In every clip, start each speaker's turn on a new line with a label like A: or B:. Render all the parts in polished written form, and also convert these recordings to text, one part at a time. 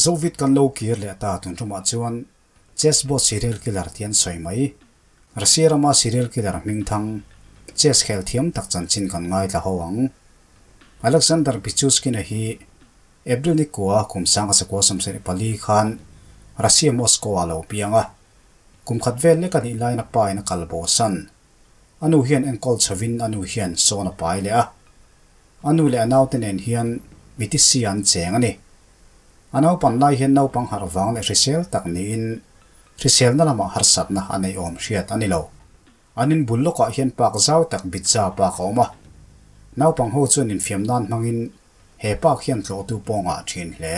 A: Zovit kan lo kir leh ta tun tumah chuan chessboard serial killer ti an sawi mai. Russia rama serial killer hming thang chess khel thiam tak chanchin kan ngaithla ho ang. Alexander Pichushkin-a hi April ni kua kum 1974 khan Russia Moscow ah lo piang a. Kum khat vel lek a nih laiin a pa in a kal bosan. A nu hian enkawl chhovin a nu hian sawn a pai leh a. A nu leh a naute nen hian mitisi an cheng a ni. A naupan lai hian naupang harh vang leh hrisel tak niin hriselna lamah harsatna a neih awm hriat a ni lo. An inbul lawkah hian park zau tak Bitza Park a awm a. Naupang ho chuan infiam nan hmangin he park hian tlawhtu pawh ngah thin hle.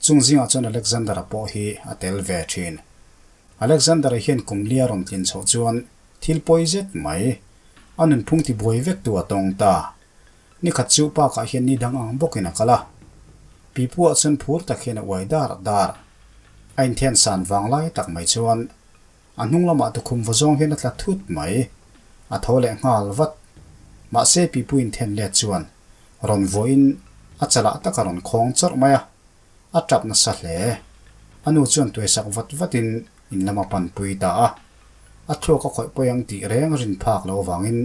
A: Chung zingah chuan Alexander-a pawh hi a tel ve thin. Alexander-a hian kum lia rawn tlin chhoh chuan thil pawi zet mai, a nunphung tibuai vektu a tawng ta. Ni khat chu park-ah hian ni dang ang bawkin a kal a. Pipu-ah chuan phur tak hian a uai dar dar. A inthian san vang lai tak mai chuan a hnung lamah tukhum vaw zawng hian a tla thut mai. A tho leh nghal vat. Mahse pipu inthen let chuan rawn vuahin a chalah tak a rawn khawng chawrh mai a. A tap nasa hle. A nu chuan tuaisak vat vatin in lam a panpui ta a. A thluak a khawih pawi ang tih reng rin phak lo avangin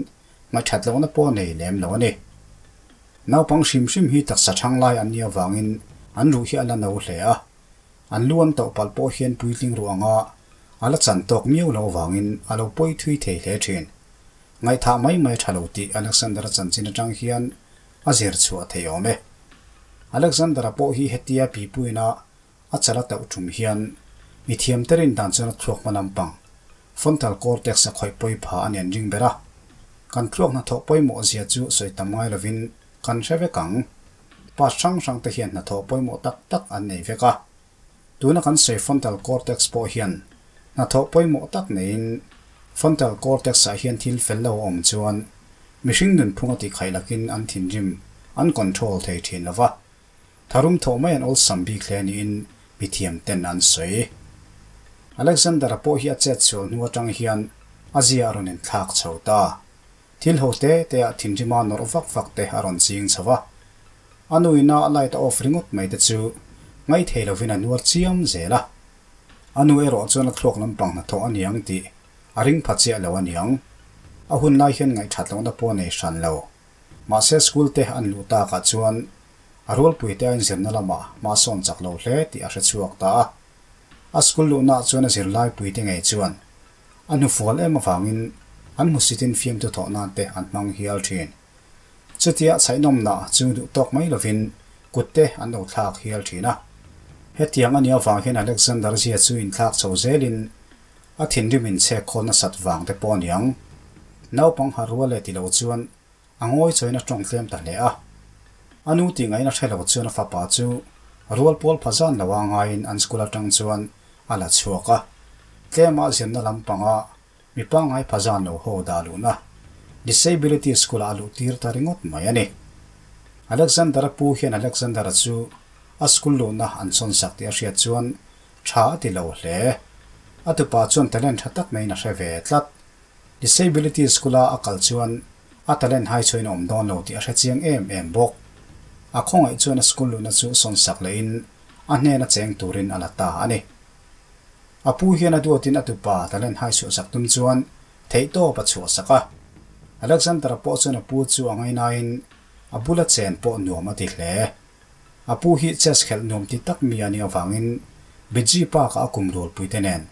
A: ngaihthat lohna pawh nei lem lo a ni. Naupang hrim hrim hi taksa thang lai an nih avangin an ruh hi a la no hle a. An lu an toh palh pawh hian puitling ruh anga a la chan tawk miau lo avangin a lo pawi thui thei hle thin. Ngaihthah mai mai tha lo tih Alexander-a chanchin atang hian a zir chhuah thei awm e. Alexander-a pawh hi hetia pipuina a chal a tauh tum hian mi thiamte rin dan chuan a thluak hma lampang frontal cortex a khawih pawi pha a ni an ring ber a. Kan thluak hnathawh pawimawh zia chu sawi tam ngai lovin kan hre vek ang. Part hrang hrang te hian hnathawh pawimawh tak tak an nei vek a. Tuna kan sawi frontal cortex pawh hian hnathawh pawimawh tak neiin frontal cortex ah hian thil fel lo a awm chuan mihring nunphung a tihkhaih lakin an thinrim an control thei thin lo va. Tharum thawh mai an awlsam bik hle niin mithiam ten an sawi. Alexander-a pawh hi a chet sual hnu atang hian a zia a rawn inthlak chho ta. Thil ho te te ah thinrima nawrh vak vak te a rawn ching chho a. A nuina a light a off ringawt mai te chu ngaithei lovin a nuar chiam zel a. A nu erawh chuan a thluak lampang hnathawh a niang tih a ring pha chiah lo a niang. A hun lai hian ngaihthat lohna pawh a nei hran lo. Mahse school te an luh takah chuan a rualpui te a inzirna lamah hma sawn chak lo hle tih a hre chhuak ta a. A school luhnaah chuan a zirlaipui te ngei chuan a hnufual em avangin an hmusitin fiamtu thawh nan te an hmang hial thin. Chutia chhaihnawmna chu duh tawk mai lovin kut te an lo thlak hial thin a. Hetiang a nih avang hian Alexander zia chu inthlak chho zelin a thinrim inchhek khawl nasat vang te pawh a niang. Naupang har rual leh ti lo chuan a ngawi chawiin a tawng tlem ta hle a. A nu tih ngaihna hre lo chuan a fapa chu rual pawl pha zan lo a ngaiin an school atang chuan a la chhuak a. Tlema zirna lampanga mi pangngai pha zan lo ho dah luhna Disability School ah a luh tir ta ringawt mai a ni. Alexander-a pu hian Alexander-a chu a school luhna an sawnsak tih a hriat chuan tha a ti lo hle. A tupa chuan talent tha tak maiin a hre ve tlat. Disability School-a a kal chuan a talent hai chhuain a awm dawn lo tih a hre chiang em em bawk. A khawngaih chuan a school luhna chu sawnsak lehin a hnena cheng turin a la ta a ni. A pu hian a duatin a tupa talent hai chhuahsak tum chuan theihtawp a chhuahsak a. Alexander-a pawh chuan a pu chu a ngainain a bula chen pawh nuam a ti hle. A pu hi chess khelh nuam ti tak mi a nih avangin Bidji Park-ah a kum rualpuite nen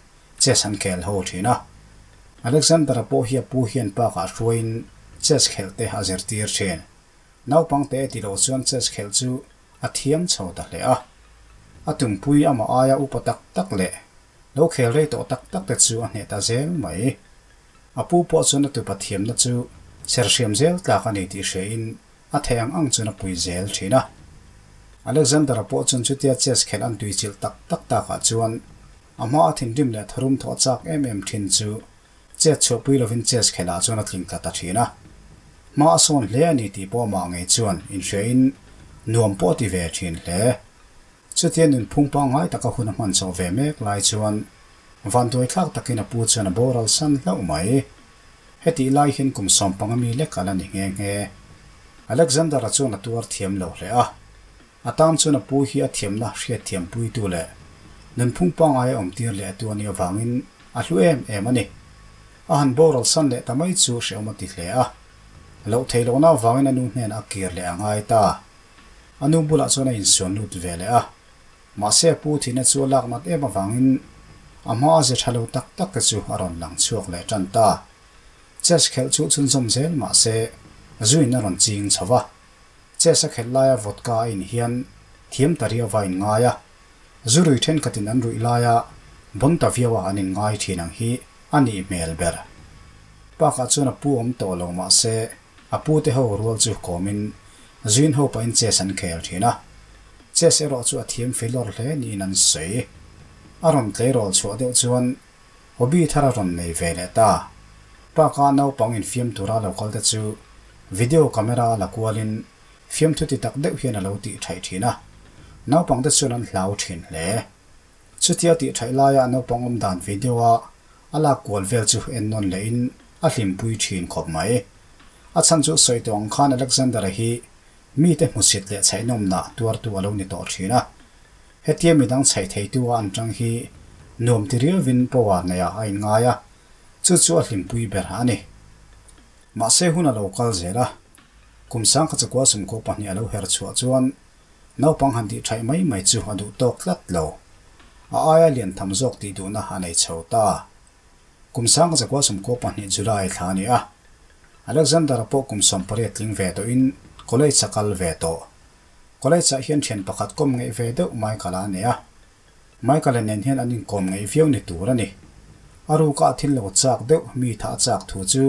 A: chess an khel ho thin a. Alexander-a pawh hi a pu hian park-ah hruaiin chess khelh te a zirtir thin. Naupang te ti lo chuan chess khelh chu a thiam chho ta hle a. A tumpui amah aia upa tak tak leh lo khel rei tawh tak tak te chu a hneh ta zel mai. A pu pawh chuan a tupa thiamna chu serhriam zel tlak a ni tih hriain a thei ang ang chuan a pui zel thin a. Alexander-a pawh chuan chutia chess khelh an tuichilh tak tak takah chuan a hma a thinrim leh tharum thawh chak em em thin chu chet chhuahpui lovin chess khelh ah chuan a tling tla ta thin a. Hma a sawn hle a ni tih pawh amah ngei chuan inhriain nuam pawh a ti ve thin hle. Chutia nunphung pangngai taka hun a hman chhoh ve mek lai chuan vanduai thlak takin a pu chuan a boral san hlauh mai. Hetih lai hian kum 15 mi lek a la ni nghe nghe. Alexander-a chuan a tuar thiam lo hle a. A tan chuan a pu hi a thiamna hriatthiampuitu leh nunphung pangngai a awmtir leh tu a nih avangin a hlu em em a ni. A han boral san leh ta mai chu hrehawm a ti hle a. Loh theih lohna avangin a nu hnenah a kir leh a ngai ta. A nu bulah chuan a insuan lut ve leh a. Mahse a pu thihna chu a lak nat em avangin a hma a ze tha lo tak tak te chu a rawn lang chhuak leh tan ta. Chess khelh chu chhunzawm zel mahse zuin a rawn ching chho va. Chess a khelh laia vodka a in hian thiam ta riau va in ngai a, zu rui thenkhatin an ruih laia bon ta viaua an in ngai thin ang hi a nih hmel ber. Park ah chuan a pu awm tawh lo mahse a pu te ho rual chu kawmin zuin ho pahin chess an khel thin a, chess erawh chu a thiam filawr hle niin an sawi. A rawn tleirawl chhuah deuh chuan Hobby thar a rawn nei ve leh ta. Park-a naupang infiam tura lo kal te chu video camera a la kualin fiamthu ti tak deuh hian a lo tih thaih thin a, naupang te chuan an hlau thin hle. Chutia tih thaih laia naupang awm dan video a a lak kual vel chu en nawn lehin a hlimpui thin khawp mai. A chhan chu sawi tawh ang khan Alexander-a hi mite hmusit leh chhaihnawmna tuartu a lo ni tawh thin a. Hetia midang chhaih theitu a an tang hi nuam ti riauvin power neiah a inngai a, chu chu a hlimpui ber a ni. Mahse hun a lo kal zel a, kum sangkha chakua sumkhaw pahnih a lo her chhuah chuan naupang han tih thaih mai mai chu a duh tawk tlat lo. A aia lian tham zawk tih duhna a nei chho ta. Kum sangkha chakua sumkhaw pahnih July thla a ni a, Alexander-a pawh kum 18 tling ve tawhin college a kal ve tawh. College ah hian thian pakhat kawm ngeih ve deuh Michael-a a nei a. Michael-a nen hian an inkawm ngeih viau ni tur a ni. A ruka a thil lo chak deuh mi tha a chak thu chu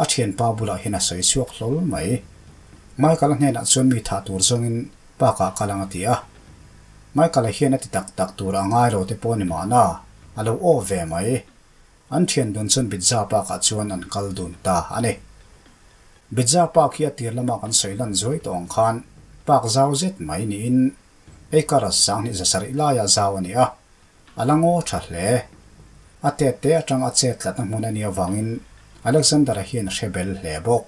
A: a thianpa bulah hian a sawi chhuak hlawl mai. Michael-a hnenah chuan mi tha tur zawngin park ah kal ang a ti a. Michael-a hian a ti tak tak tur a ngai lo te pawh ni mahna a lo aw ve mai. An thian dun chuan Bitza Park ah chuan an kal dun ta a ni. Bitza Park hi a tir lama kan sawi lan zuai tawh ang khan park zau zet mai niin acre 2000 zasarih laia zau a ni a, a la ngaw tha hle. A tet te atang a chet tlatna hmun a nih avangin Alexander-a hian a hre bel hle bawk.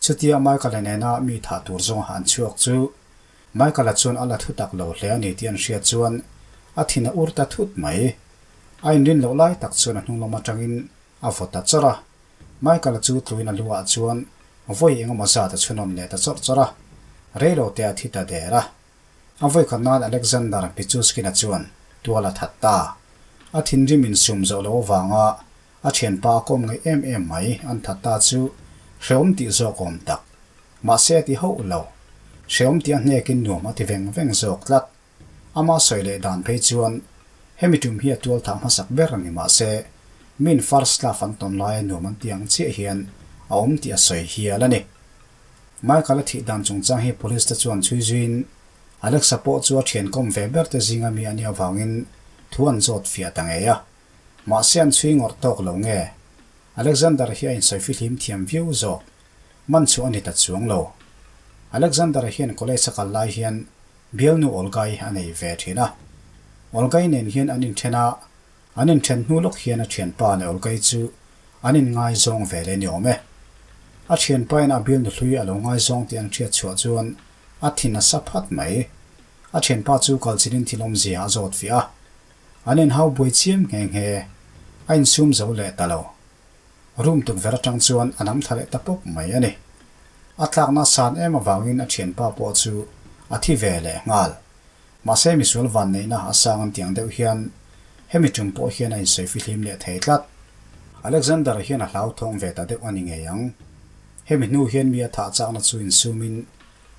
A: Chutia Michael-a nena mi thah tur zawnga an chhuak chu Michael-a chuan a la thu tak lo hle a ni tih an hriat chuan a thin a ur ta thut mai. A inrin loh lai tak chuan a hnung lam atangin a vaw ta chawrh a. Michael-a chu tluin a luah chuan vawi engemaw zat a chhunawm leh ta chawrh chawrh a, reilo te a thi ta der a. A vawi khat nan Alexander Pichushkin-a chuan tual a that ta. A thinrim insum zawh loh avanga a thianpa a kawm ngaih em em mai an that ta chu hrehawm tih zawk awm tak. Mahse a ti hauh lo. Hrehawm tih a hnekin nuam a ti veng veng zawk tlat. Ama sawi leh dan phei chuan hemi tum hi a tual thah hmasak ber a ni mahse min first love an tawn laia nuam an ti ang chiah hian a awm tih a sawi hial a ni. Michael a thih dan chungchang hi police te chuan chhui zuiin Alexa pawh chu a thian kawm ve ber te zinga mi a nih avangin thu an zawt fiah ta ngei a. Mahse an chhui ngawrh tawk lo nge? Alexander hi a insawi fihlim thiam viau zawk. Man chu a ni ta chuang lo. Alexander hian college a kal lai hian Bialnu Olga-i a nei ve thin a. Olga-i nen hian an inthen a, an inthen hnu lawk hian a thianpa leh Olga-i chu an inngaizawng ve leh ni awm e. A thianpa in a bialnu hlui a lo ngaizawng tih an hriat chhuah chuan a thin a sa phat mai. A thianpa chu kalchilin thil awmzia a zawt fiah a. An inhau buai chiam nghe nghe. A insum zo leh ta lo. Room tukverh atang chuan a nam thla leh ta pawp mai a ni. A tlakna san em avangin a thianpa pawh chu a thi ve leh nghal. Mahse misual vanneihna a sang an tiang deuh hian hemi tum pawh hian a insawi fihlim leh thei tlat. Alexander hian a hlauthawng ve ta deuh a ni ngei ang. Hemi hnu hian mi a thah chakna chu insumin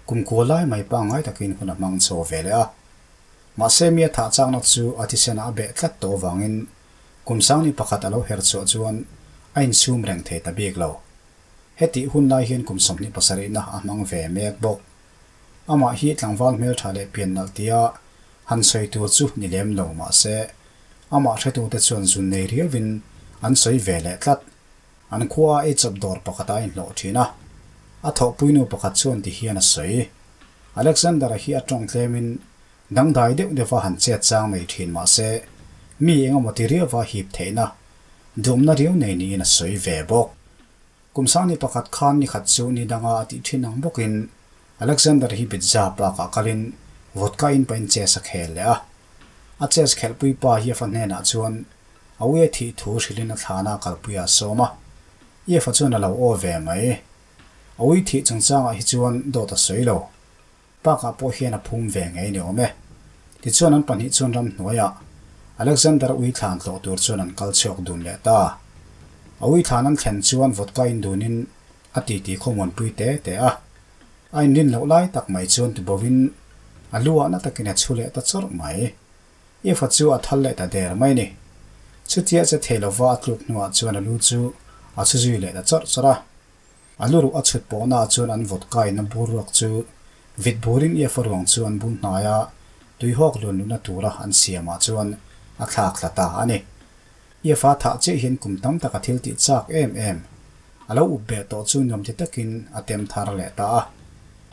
A: kumkua lai mai pangngai takin hun a hmang chho ve leh a. Mahse mi a thah chakna chu a thisenah a beh tlat tawh avangin Kum sangni pakhat a lo her chhuah chuan a insum reng thei ta bik lo. Hetih hun lai hian kum 27na a hmang ve mek bawk. Amah hi tlangval hmeltha leh pian nalh tia han sawi tur chu ni lem lo mahse, amah hretute chuan zun nei riauin an sawi ve leh tlat. An khua a eichawp dawr pakhat a inhlawh thin a, a thawhpuinu pakhat chuan ti hian a sawi. Alexander-a hi a tawng tlemin Dangdai deuh deuha han chet chang nei thin mah se, mi engemaw ti riauva hip theihna, duhawmna riau nei niin a sawi ve bawk. Kum sangni pakhat khan ni khat chu ni danga a tih thin ang bawkin Alexander hi Bitza Park ah kalin Vodka in pahin chess a khel leh a. A chess khelhpui pa hi a fa hnenah chuan a ui a thih thu hrilhin a thlana a kalpui a sawm a. Iefa chuan a lo aw ve mai. A ui thih chungchangah hi chuan dawt a sawi lo. Park-ah pawh hian a phum ve ngei ni awm e. Tichuan an pahnih chuan ramhnuaiah Alexander ui thlan tlawh tur chuan an kal chhuak dun leh ta. A ui thlan an thlen chuan vodka in dunin a titi khawmuanpui te te a. A inrin loh lai tak mai chuan tubovin a lu ah na takin a chhu leh ta chawrh mai. Eva chu a thal leh ta der mai ni. Chutia che thei lova a tluk hnuah chuan a lu chu a chhu zui leh ta chawrh chawrh a. A lu ruh a chhut pawhnaah chuan an vodka in a bur ruak chu vit burin Eva ruang chu an bul hnai a, tuihawk luan luhna tura an siamah chuan a thlak thla ta a ni. Eva thah chiah hian kum tam tak a thil tih chak em em. A lo up beh tawh chu nuam ti takin a tem thar leh ta a.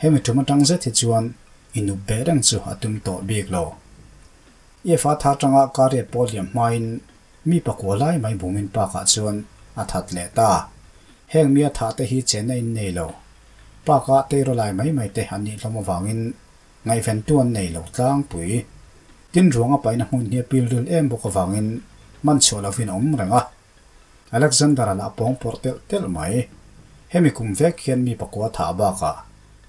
A: Hemi tum atang zet hi chuan in up beh reng chu a tum tawh bik lo. Eva tha atanga kariat pawh liam hmain mi pakua lai mai bumin park ah chuan a that leh ta. Heng mi a thah te hi chenna in nei lo. Park ah teiraw lai mai mai te an nih hlawm avangin Ngaihventu an nei lo tlangpui. Tin ruang a paihna hmun hi a pilril em bawk avangin man chhuah lovin a awm reng a. Alexander-a lah pawng pawrh telh telh mai. Hemi kum vek hian mi pakua thah bakah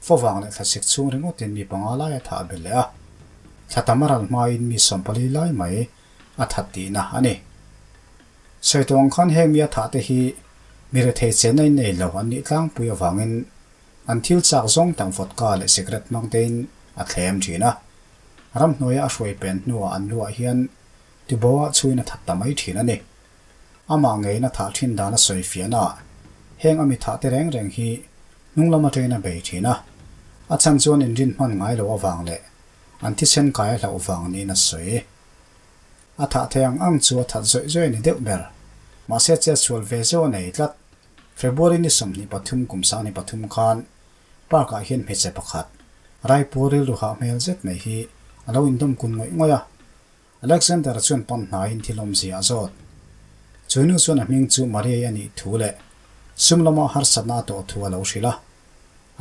A: fawvang leh thlasik chhung ringawtin mi panga lai a thah belh leh a. Thla tam a ral hmain mi 40 lai mai a that tihna a ni. Sawi tawh ang khan heng mi a thah te hi mi rethei chenna in nei lo an nih tlangpui avangin An thil chak zawng tam vodka leh cigarette hmang tein a thlem thin a. Ramhnuaia a hruai pen hnuah an luah hian Tuboa chhuin a that ta mai thin a ni. Amah ngeiin a thah thin dan a sawi fiahnaah heng a mi thah te reng reng hi hnung lam atangin a bei thin a. A chhan chuan inrin hman ngai lo avang leh an thisen kai a hlauh vang niin a sawi. A thah thei ang ang chu a that zawih zawih a ni deuh ber. Mahse chetsual ve zeuh a nei tlat. February ni 23 kum 23 khan park ah hian hmeichhe pakhat Raipur rilru hah hmel zet mai hi a lo indawm kun ngawih ngawih a. Alexander chuan pan hnaiin thil awmzia a zawt. Chu nu chuan a hming chu Maria-i a nih thu leh sum lama harsatna a tawh thu a lo hrilh a.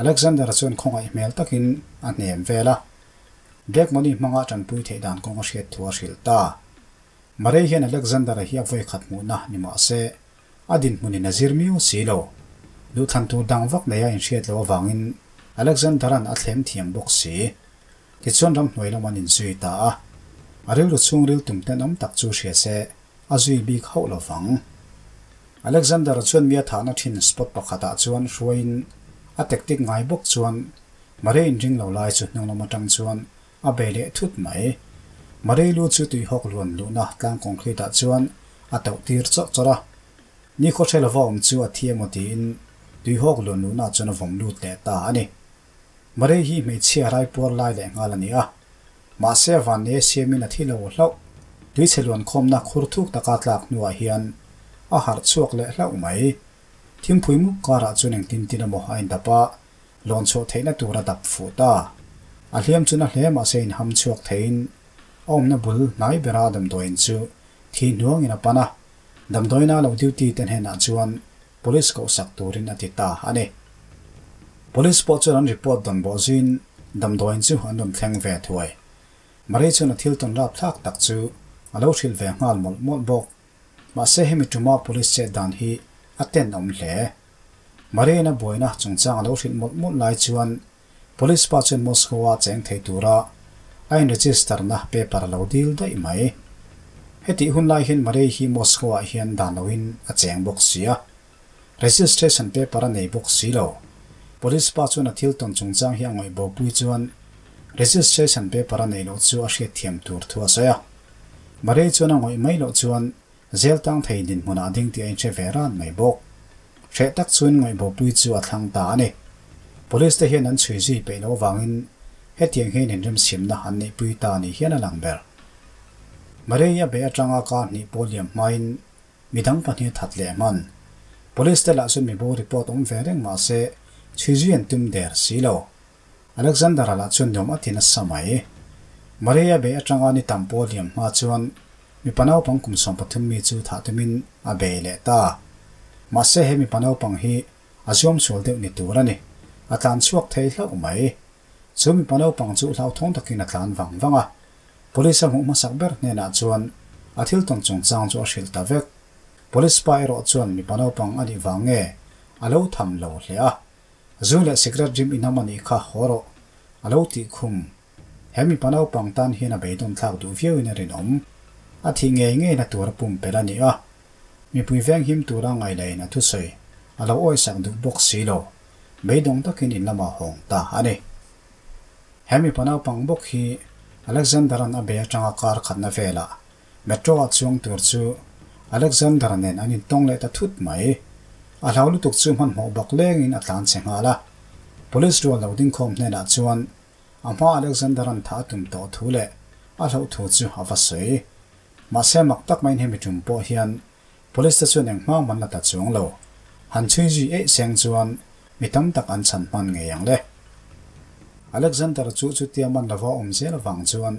A: Alexander chuan khawngaih hmel takin a hnem vel a. Black money hmanga tanpui theih dan kawng a hriat thu a hrilh ta. Maria hian Alexander-a hi a vawikhat hmuhna ni mah se, A dinhmunin a zir miau si lo. Duhthlan tur dang vak nei a inhriat loh avangin Alexander-a'n a thlem thiam bawk si. Tichuan ramhnuai lam an inzui ta a. A rilru chhungril tum tenawm tak chu hria se a zui bik hauh lo vang. Alexander-a chuan mi a thahna thin spot pakhatah chuan hruaiin a tactic ngai bawk chuan Maria inring lo lai chu hnung lam atang chuan A bei leh thut mai. Marie lu chu tuihawk luan luhna tlang concrete ah chuan a tauh tir chawrh chawrh a. Ni khaw hre lova awm chu a thi emaw tiin tuihawk luan luhna ah chuan a vawm lut leh ta a ni. Marie hi hmeichhia raipuar lai leh nghal a ni a. Mahse a vanneia siamin a thi lo hlauh. Tuichhe luan khawmna khur thuk taka tlak hnuah hian a harh chhuak leh hlauh mai. Thingpui muk karah chuan engtin tin emaw a indap a, Lawn chhuah theihna tur a dap fuh ta. A hliam chu na hle mahse inham chhuak theiin a awmna bul hnai bera damdawiin chu thi hnuangin a pan a, damdawiina lo duty te hnenah chuan police kohsak turin a ti ta a ni. Police pawh chuan an report dawn bawh zuiin damdawiin chu an rawn thleng ve thuai. Marie chuan a thil tawn rapthlak tak chu a lo hrilh ve nghal mawlh mawlh bawk. Mahse hemi tuma police chet dan hi a tenawm hle. Marina buaina chungchang a lo hrilh mawlh mawlh lai chuan Police pa chuan Moscow-a cheng thei tura a in-register na paper a lo dil daih mai. Hetih hun lai hian Maria hi Moscow-ah hian dan loin a cheng bawk si a, registration paper a nei bawk si lo. Police pa chuan a thil tawn chungchang hi a ngawih bopui chuan registration paper a neih loh chu a hriatthiam tur thu a sawi a. Maria chuan a ngawih mai loh chuan Zel tang thei dinhmunah ding tih a inhre ve ran mai bawk. Hreh tak chuan ngaihbawpui chu a thlang ta a ni. Police te hian an chhui zui peih loh avangin hetiang hian inremsiamna an neihpui ta ni hian a lang ber. Maria be atanga kar hnih pawh liam hmain midang pahnih a that leh hman. Police te lah chuan mibo report awm ve reng mah se chhui zui an tum der si lo. Alexander-a lah chuan nuam a ti nasa mai. Maria bei atanga ni tam pawh liam hma chuan mipa naupang kum 13 mi chu thah tumin a bei leh ta. Mahse he mipa naupang hi a zuam sual deuh ni tur a ni. A tlan chhuak thei hlauh mai. Chu mipa naupang chu hlauthawng takin a tlan vang vang a. Police a hmuh hmasak ber hnenah chuan a thil tawn chungchang chu a hrilh ta vek. Police pa erawh chuan mipa naupang a nih vang nge a lo tham lo hle a. Zu leh cigarette rim inam a nih kha haw rawh a lo tih khum. He mipa naupang tan hian a beidawn thlak duh viauin a rinawm. A thih ngei ngeina tur a pumpelh a ni a. Mipui venghim tura ngaihlein a thusawi a lo awisak duh bawk si lo. Beidawng takin in lamah hawng ta a ni. He mipa naupang bawk hi Alexander-a'n a bei atanga kar khatna velah Metro-a chuang tur chu Alexander nen an intawng leh ta thut mai. A hlau lutuk chu hmanhmawh bak lengin a tlan che nghal a. Police rual lo dingkhawm hnenah chuan a hma Alexander-a'n tha a tum tawh thu leh a hlauh thu chu a va sawi. Mahse mak tak maiin hemi tum pawh hian Police te chuan eng hma man la ta chuang lo. Han chhui zui eih seng chuan mi tam tak an chhan hman ngei ang le. Alexander chu chutia man lova awm zel avang chuan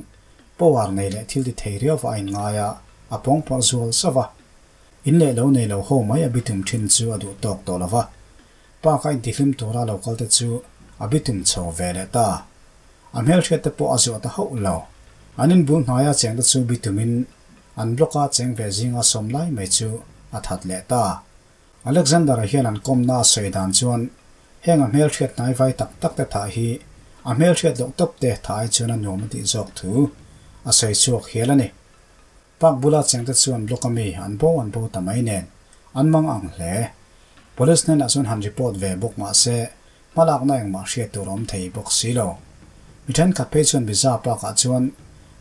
A: power nei leh thil ti thei riau va a inngai a, a pawng pawrh zual zauh a. In leh lo nei lo ho mai a bitum thin chu a duh tawk tawh lo va. Park a intihlim tura lo kal te chu a bitum chho ve leh ta. A hmelhriat te pawh a zuah ta hauh lo. An inbul hnaia cheng te chu bitumin An block-a cheng ve zinga sawm lai mai chu a that leh ta. Alexander-a hian an kawmna a sawi dan chuan heng a hmelhriat hnai vai tak tak te thah hi a hmelhriat loh tawp te thah ai chuan a nuam a tih zawk thu a sawi chhuak hial a ni. Park bula cheng te chuan block-a mi an bo an bo ta mai nen an mang ang hle. Police hnenah chuan han report ve bawk mah se hmalakna engmah hriat tur a awm thei bawk si lo. Mi thenkhat phei chuan Biza Park-ah chuan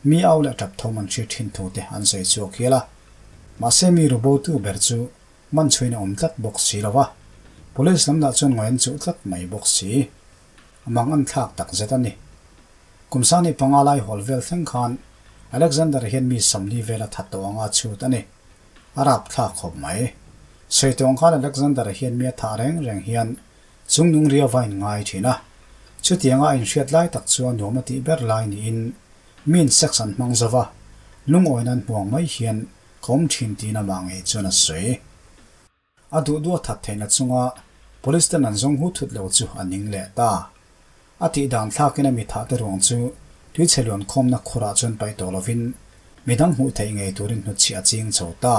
A: mi au leh tap thawm an hriat thin thu te an sawi chhuak hial a. Mahse mi rubotu ber chu man chhuin a awm tlat bawk si lo va, Police lam lah chuan ngawi an chuh tlat mai bawk si. A mang an thlak tak zet a ni. Kum sani panga lai hawl vel thleng khan Alexander hian mi 40 vel a that tawh anga chhut a ni. A rap thlak khawp mai. Sawi tawng khan Alexander hian mi a thah reng reng hian Chungnung ria va inngai thin a, chutianga a inhriat lai tak chu a nuam a tih ber lai niin miin sex an hmang zo va, lungawiin an hmuang mai hian ka awm thin tiin amah ngei chuan a sawi. A duh duh a that theihna chunga police ten an zawng hu thut lo chu a ning leh ta. A tih dan thlakin a mi thah te ruang chu tuichhe luan khawmna khurah chuan paih tawh lovin midang hmuh theih ngei turin hnutchhiah a ching chho ta.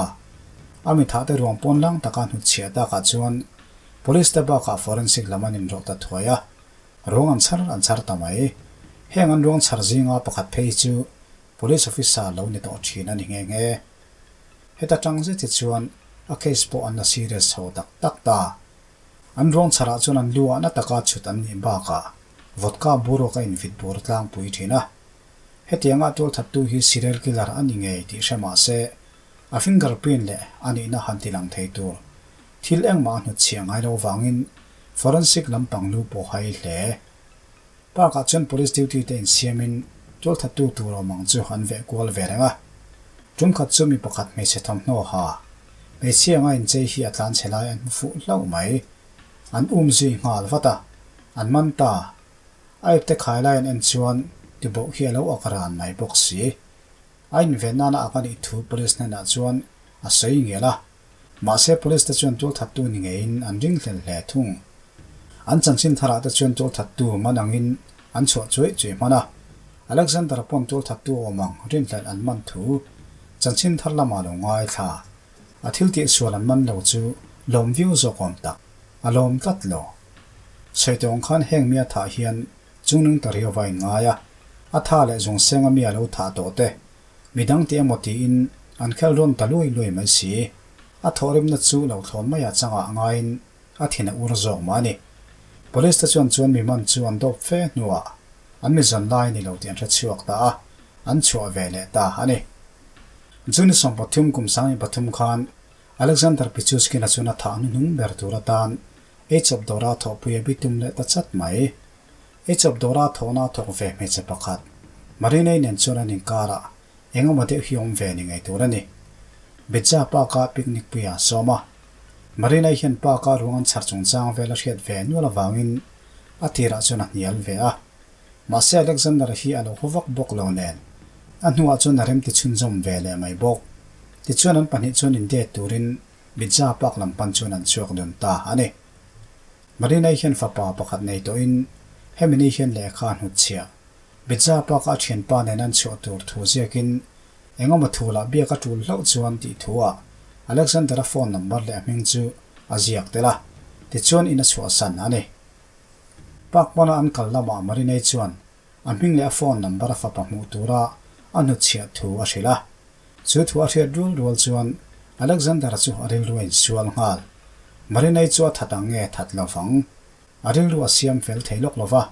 A: A mi thah te ruang pawn lang taka hnutchhiah takah chuan Police te bakah forensic lam an inrawh ta thuai a, ruang an chhar an chhar ta mai. Heng an ruang chhar zinga pakhat phei chu police officer lo ni tawh thin a ni nghe nghe. Heta tang zet hi chuan a case pawh an la serious chho tak tak ta. An ruang chharah chuan an lu ah na taka chhut an nih bakah vodka buruak a invit bur tlangpui thin a. Hetianga tualthattu hi serial killer a ni ngei tih hre mah se a fingerprint leh a nihna han ti lang thei tur Thil engmah a hnutchhiah ngai lo vangin forensic lampang lu pawh hai hle. Park ah chuan police duty te insiamin tualthattu tur awm ang chu an veh kual ve reng a. Tum khat chu mi pakhat hmeichhe thawmhnaw ha, hmeichhia anga inchei hi a tlan chhe lai an hmu fuh hlauh mai. An um zui nghal vat a, an man ta. A ipte khai lai an en chuan tiboh hi a lo ak ran mai bawk si. A inven nana ak a nih thu police hnenah chuan a sawi ngel a. Mahse police te chuan tualthattu ni ngeiin an ring hlel hle thung. An chanchin tharah te chuan tualthattu man angin an chhuah chuai chuai hman a. Alexander pawn tualthattu awm ang rinhlelh an man thu chanchin thar lamah lo ngaithla. A thil tihsual an man lo chu lawm viau zawk awm tak. A lawm tlat lo. Sawi tawng khan heng mi a thah hian chungnung ta riau va inngai a. A tha leh zung senga mi a lo thah tawh te Midang tih emaw tiin an khel rawn ta luai luai mai si. A thawhrimna chu lo thlawn mai a changah ngaiin a thin a ur zawk mah a ni. Police te chuan chuan mi man chu an dawp fe hnuah an mi zan lai ni lo tih an hre chhuak ta a, an chhuah ve leh ta a ni. June 13 kum 2003 khan Alexander Pichushkin-a chuan a thah hnuhnung ber tur atan eichawp dawra thawhpui a bitum leh ta chat mai. Eichawp dawra thawhna a thawk ve hmeichhe pakhat, Marinei nen chuan an inkarah eng emaw deuh hi awm ve ni ngei tur a ni. Bitza Park-a picnic pui a sawm a. Marinei hian park-a ruang an chhar chungchang vel a hriat ve nual avangin a tirah chuan a hnial ve a. Mahse Alexander hi a lo haw vak bawk lo nen a hnuah chuan a remti chhunzawm ve leh mai bawk. Tichuan an pahnih chuan indate turin Bitza Park lam pan chuan an chhuak dun ta a ni. Marinai hian fapa pakhat nei tawhin Hemi ni hian lehkha a hnutchhiah. Bitza Park-a a thianpa nen an chhuah tur thu ziakin engemaw thu lah biak a tul hlauh chuan tih thuah Alexander-a phone number leh a hming chu a ziak tel a, tichuan in a chhuahsan a ni. Park pawna an kal lamah Marinei chuan a hming leh a phone number a fapa hmuh tura a hnutchhiah thu a hrilh a. Chu thu a hriat rual rual chuan Alexander-a chu a rilru a insual nghal. Marinei chu a that ang nge that lo vang? A rilru a siam fel thei lawk lo va.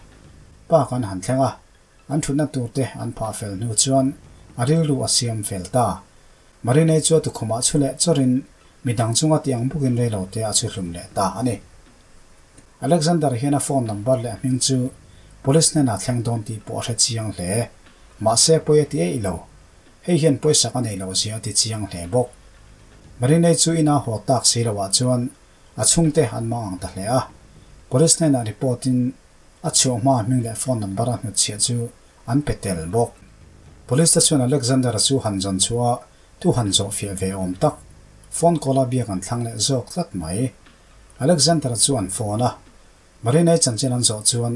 A: Park an han thleng a, an thutna tur te an phah fel hnu chuan a rilru a siam fel ta. Marinei chu a tukhumah chhu leh chawrin midang chunga ti ang bawkin reilo te a chhu hlum leh ta a ni. Alexander hian a phone number leh a hming chu police hnenah thleng dawn tih pawh a hre chiang hle. Mahse pawi a ti eih lo. Hei hian pawisak a nei loh zia a ti chiang hle bawk. Marinei chu ina haw tak si loah chuan a chhungte an mang ang ta hle a. Police hnenah report in a chhuah hma hming leh phone number a hnutchhiah chu an pe tel bawk. Police te chuan Alexander-a chu han zawn chhuah a, thu han zawh fiah ve awm tak. Phone call a biak an thlang leh zawk tlat mai. Alexander-a chu an phone a, Marinai chanchin an zawh chuan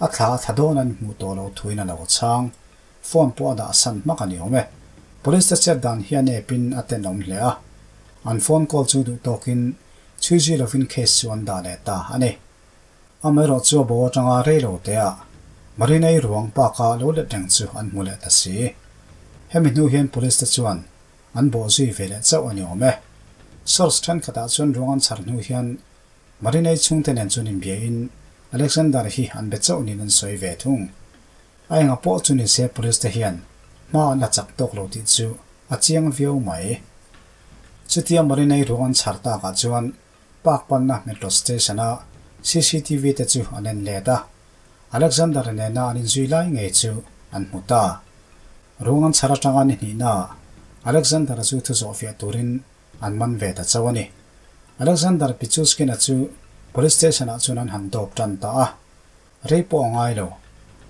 A: a thla a thla dawn an hmuh tawh loh thuin a lo chhang. Phone pawh a dah san hmak a ni awm e. Police te chet dan hian ep in a tenawm hle a. An phone call chu duh tawkin chhui zui lovin case chu an dah leh ta a ni. Amaherawh chu a bo atanga rei lo te ah Marinai ruang park-a lo let reng chu an hmu leh ta si. Hemi hnu hian police te chuan an bawh zui ve leh chauh a ni awm e. Source thenkhatah chuan ruang an chhar hnu hian Marinai chhungte nen chuan inbiain Alexander hi an be chauh niin an sawi ve thung. A enga pawh chu nise police te hian hma an la chak tawk lo tih chu a chiang viau mai. Chutia Marinai ruang an chhar takah chuan Park panna metro station a cctv te chu an en let a, Alexander nena an inzui lai ngei chu an hmu ta. Ruang an chhar atanga ni hnihna ah Alexander-a chu thu zawhfiah turin an man ve ta chauh a ni. Alexander Pichushkin-a chu police station ah chuan an han dawp tan ta a, rei pawh a ngai lo.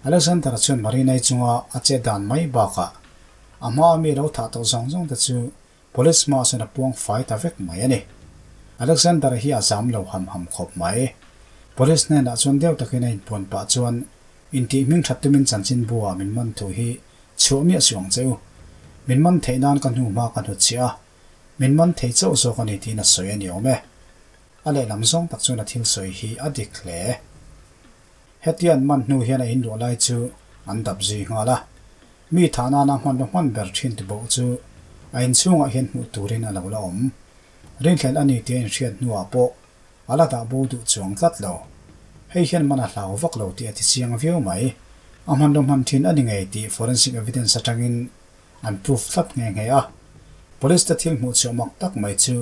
A: Alexander-a chuan Marinai chunga a chet dan mai bakah a hma ami lo thah tawh zawng zawng te chu Police hma chuan a puang fai ta vek mai a ni. Alexander hi a zam lo ham ham khawp mai. Police hnenah chuan deuh takin a inpuan pah chuan, Intih hming that tumin chanchin bu ah min man thu hi chhuah miah suh ang che u. Min man theih nan ka hnu hma ka hnutchhiah a, min man thei chauh zawk a ni tiin a sawi a ni awm e. A lehlam zawng tak chuan a thil sawi hi a dik hle. Hetia an man hnu hian a inluah lai chu an dap zui nghal a. Mi thah nana hmanraw hman ber thin tibawh chu a inchhungah hian hmuh turin a lo la awm. Rinhlelh a ni tia inhriat hnuah pawh a la dah bo duh chuang tlat lo. Hei hian man a hlau vak lo tih a ti chiang viau mai. A hmanraw hman thin a ni ngei tih forensic evidence atangin an proof tlat nghe nghe a. Police te thil hmuh chhuah mak tak mai chu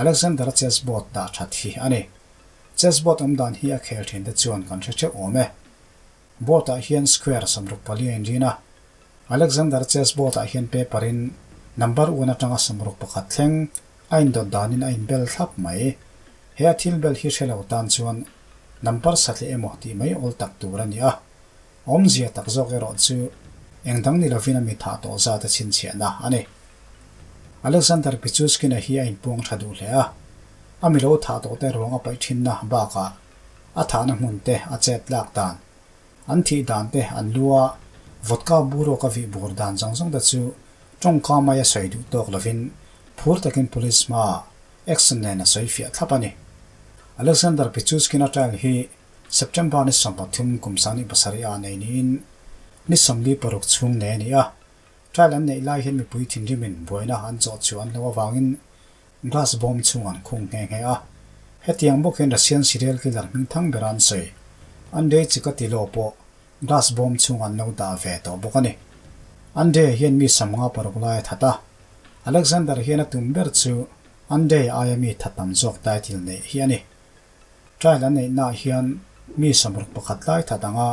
A: Alexander-a chessboard dah that hi a ni. Chessboard awm dan hi a khel thin te chuan kan hre theuh awm e. Board ah hian square 64 a inrin a. Alexander chessboard ah hian paper in number un atanga 61 thleng a indawt danin a inbel thlap mai. He a thil bel hi hre lo tan chuan number satliah emaw tih mai awl tak tur a ni a. Awmzia tak zawk erawh chu eng dang ni lovin a mi thah tawh zat a chhinchhiahna a ni. Alexander Pichushkin-a hi a inpuang tha duh hle a, a mi lo thah tawhte ruang a paih thinna bakah a thahna hmun te a chet lak dan, an thih dan te an lu a, vodka buruak a vih bur dan zawng zawng te chu tawngka mai a sawi duh tawk lovin phur takin police hmaah action nen a sawi fiah thlap a ni. Alexander Pichushkin-a trial hi September ni 13 kum 27 ah nei niin ni 46 chhung nei a ni a. Trial an neih lai hian mipui thinrimin buaina an chawh chhuah an hlauh avangin glass bomb chhung an khung nghe nghe a. Hetiang bawk hian Russian serial killer hmingthang ber an sawi Andrei Chikatilo pawh glass bomb chhung an lo dah ve tawh bawk a ni. Andrei hian mi 56 lai a that a. Alexander hian a tum ber chu Andrei aia mi that tam zawk title neih hi a ni. Trial an neihnaah hian mi 61 lai that anga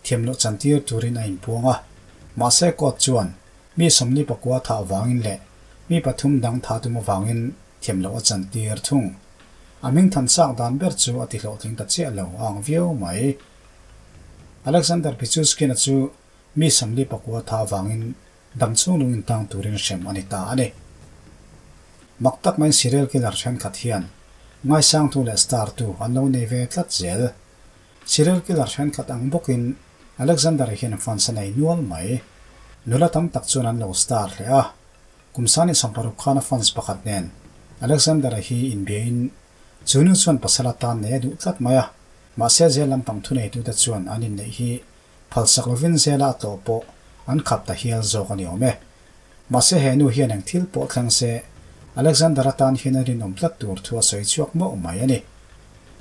A: thiam loh chantir turin a inpuang a. Mahse court chuan mi 49 thah avangin leh mi pathum dang tha tum avangin thiam loh a chantir thung. A hming than chak dan ber chu a ti hlawhtling ta chiah lo a ang viau mai. Alexander Pichushkin-a chu mi 49 tha avangin dam chhung lung intang turin hrem a ni ta a ni. Mak tak maiin serial killer thenkhat hian ngaisangtu leh star tu an lo nei ve tlat zel. Serial killer thenkhat ang bawkin Alexander-a hian fans a nei nual mai. Nula tam tak chuan an lo star hle a. Kum sani 60 khan a fans pakhat nen Alexander-a hi inbiain chu nu chuan pasal atan nei a duh tlat mai a. Mahse zel lampang thuneitute chuan an inneih hi phalsak lovin zela a tlawh pawh an khap ta hial zawk a ni awm e. Mahse he nu hian eng thil pawh thleng se Alexander atan hian a rinawm tlat tur thu a sawi chhuak mauh mai a ni.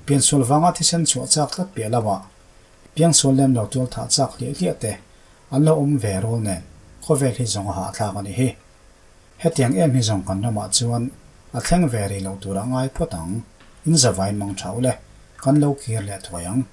A: Piansual vanga thisen chhuah chak tlat piah lamah piangsual lem lo tual thah chak hliah hliah te an lo awm ve rawl nen khawvel hi zawng a hahthlak a nih hi. Hetiang em hi zawng kan ramah chuan a thleng ve rih loh tur a ngai phawt ang. In zavai mang tha ule, kan lo kir leh thuai ang.